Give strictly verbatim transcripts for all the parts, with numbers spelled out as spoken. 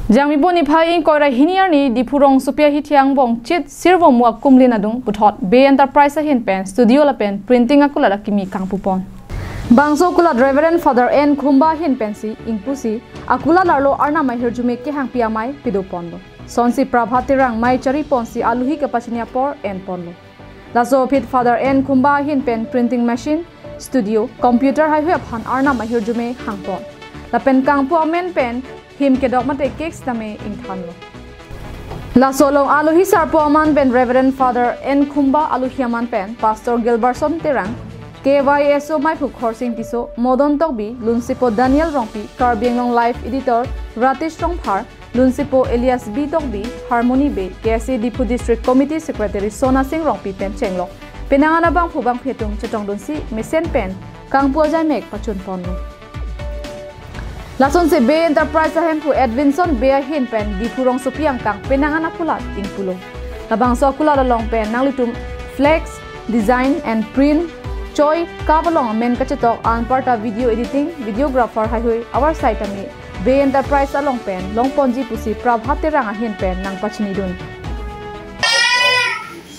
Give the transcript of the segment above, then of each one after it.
Jangmipo niphai ingkoi ra hini arni Diphu rongsopi ahithi angbong chit sirvo mu akumlin adung puthot Bey Enterprise ahin pen studio lapen printing akulat akimi kangpupon. Bangso akulat Reverend Father N Khumba ahin pensi ingpusi akulat arlo Arnam ahirjume kehangpi amei pidoponlo. Sonsi Prabhat Terang mei chariponsi alohi kapachini apor enponlo. Laso aphi Father N Khumba ahin pen printing machine, studio, computer haihui aphan Arnam ahirjume hangpon. Lapen kangpu amen pen him kedok mate cakes tame ingthanlo. Laso along alohi sarpo aman pen Reverend Father N Khumba, alohi aman pen Pastor Gilbertson Terang, K Y S O Maiphu Khorsing Tisso, Modon Tokbi, Lunsipo Daniel Rongpi, Karbi Anglong Live Editor Ratesh Rongphar, Lunsipo Elias B Tokbi, Harmony Bey, K S A Diphu District Committee Secretary Sona Singh Rongpi pen chenglok penang an abangphu bangphi atum chetongdunsi mesen pen kangpu ajaimek pachunponlo. Lasonsi Bey Enterprise ahemphu Edwinson Bey ahin pen Diphu rongsopi angkang penang an akulat ingpulo. Labangso akulat along pen nanglitum flex, design and print, choi, kap along amen kachetok, anparta video editing, videographer haihui avarsai tame Bey Enterprise along pen longponji pusi Prabhat Terang ahin pen nangpachinidun.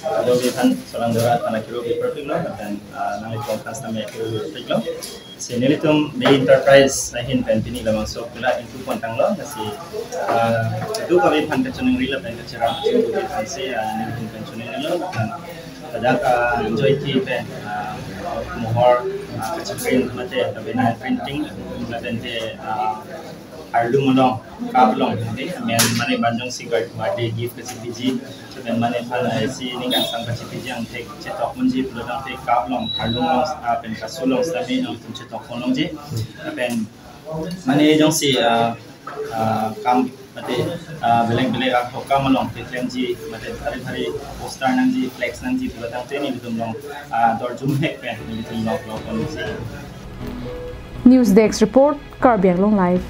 Ado biphan solang dora tana kiro biperpiklo, dan, ah, nanglitum khas tame kiro biperpiklo. Si nelitum Bey Enterprise ahin pen pini labangso akulat ingpupon tanglo, si, ah, itu kami phan kachiningri lapen kacherap, itu biphan si, ah, nelitum pen chiningrilo, dan pada, ah, Joy T pen, ah, mohor, ah, kacheprint mate, lapen printing, lapen te, ah, arlum along, kap along, okay? Amen mane banjong si guard, birthday gift kachepiji, amen mane phan, eh, si ning kangsam kachepiji angthek chetok munji, pulotangte kap along, arlum along, ah, pen kasu along, sitame nangtum chetok ponlongji, amen mane jongsi, ah, ah, kam mate, ah, belek belek akam along keklemji, mate bhari bhari poster nangji, flex nangji, pulotangte nelitum along, ah, dorjum hek pen nelitum along longponji. News Desk Report, Karbi Anglong Live.